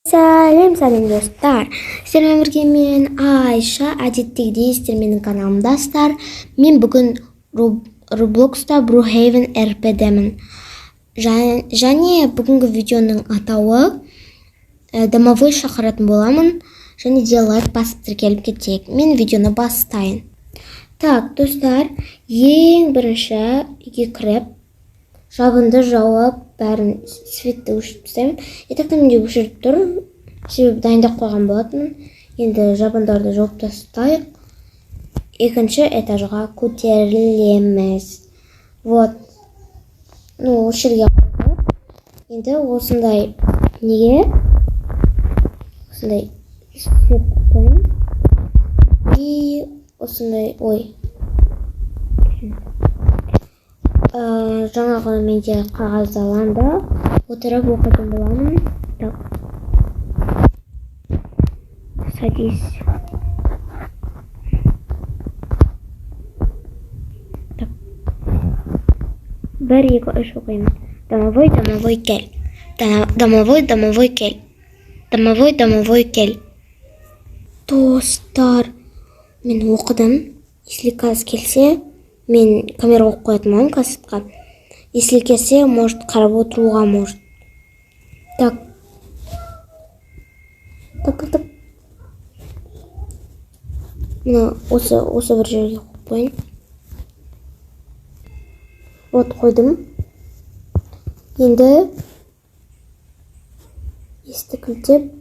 Сәлем, сәлем, достар! Сіздермен бірге мен, Айша. Әдеттегідей сіздер менің каналымдасыздар. Мен бүгін Роблокста Brookhaven RP-демін. Және бүгінгі видеоның атауы домовой шақыратын боламын. Және де лайк басып, тіркеліп кетейік. Мен видеоны бастайын. Так, достар, ең бірінші үйге кіріп, жабынды жауып, бәрін, светті өшіріп тастаймын. И так менде өшіріп тұр, себебі дайындап қойған болатынмын. Енді жабындарды жауып тастайық. Екінші этажға көтерілеміз. Вот, ну, осы жерге қойдық. Енді осындай неге осындай свет қоямын и осындай, ой, жаңағы менде қағазды аламын да, отырып оқитын боламын. Так, садись. Так, бір, екі, үш, оқимын. Домовой, домовой, кел! Домовой, домовой, кел! Домовой, домовой, кел! Достар, мен оқыдым. Если қазір келсе, мен камера қойып қоятын боламын кассетқа. Если келсе, может, қарап отыруға может. Так, так, так, так, мына осы бір жерге қойып қояйын. Вот, қойдым. Енді есікті кілттеп,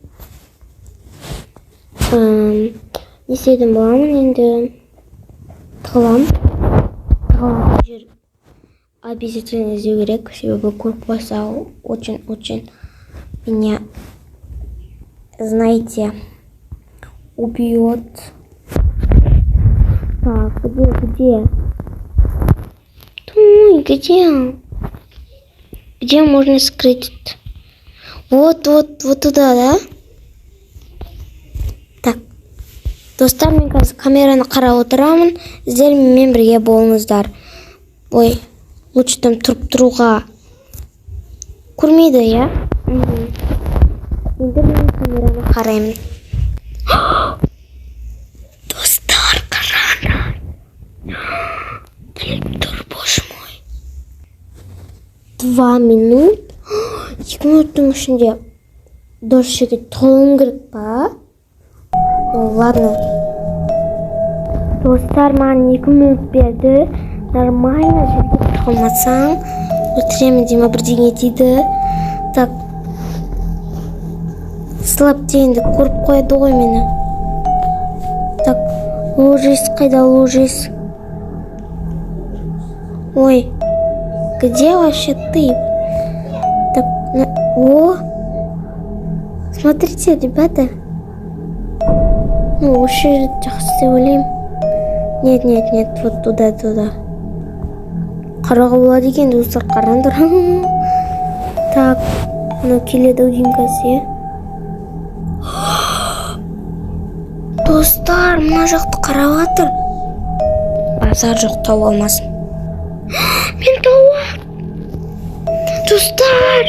не істейтін боламын? Енді тығыламын. Тығылатын жер обязательно іздеу керек, себебі көріп қойса, очень очень меня, знаете, убьет. Так, где, где? Ой, где? Где можно скрыть? Вот, вот, вот туда, да? Так. Достар, мен қазір камераны қарап отырамын. Сіздер менімен бірге болыңыздар. Ой, лучше там тұрып тұруға. Көрмейді, иә? Мгм. Енді мен камераны қараймын. Достар, қараңдар. Келіп тұр, боже мой. 2 минут. 2 минуттың ішінде дұрыс жерге тығылуым керек па? Ну ладно. Достар, маған 2 минут берді. Нормально жерге тығылмасаң, өлтіремін дей ма, бірдеңе дейді. Так. Слап дегенді көріп қояды ғой мені. Так, ложись, қайда ложись? Ой, где вообще ты? Так, о, смотрите, ребята. Ну, осы жер жақсы деп ойлаймын. Нет, нет, нет, вот туда, туда. Қарауға болады екен, достар, қараңдар. Так, мынау келеді ау деймін қазір, иә? Достар, мына жақты қарап жатыр. Базар жоқ, тауып алмасын. Мен тауып алдым. Достар.